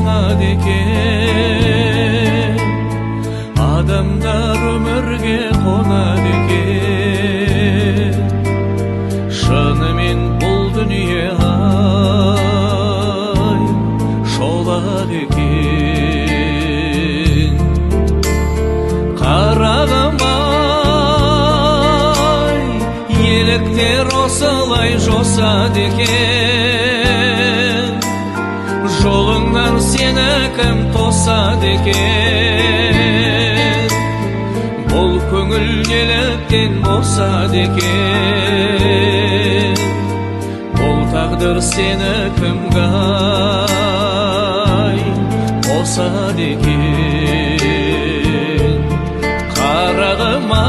сынады екен, адамдар өмірге қонады екен. Шынымен бұл дүние ай шолады екен. Қарағым ай, еліктер осылай жосады екен, жолыңнан сені кім тосады екен? Бұл көңіл неліктен босады екен? Бұл тағдыр сені кімге ай қосады екен? Қарағым ай,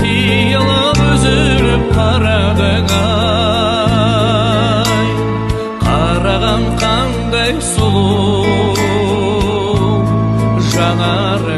қиылып үзіліп қарадың ай, қараған қандай сұлу жанарың.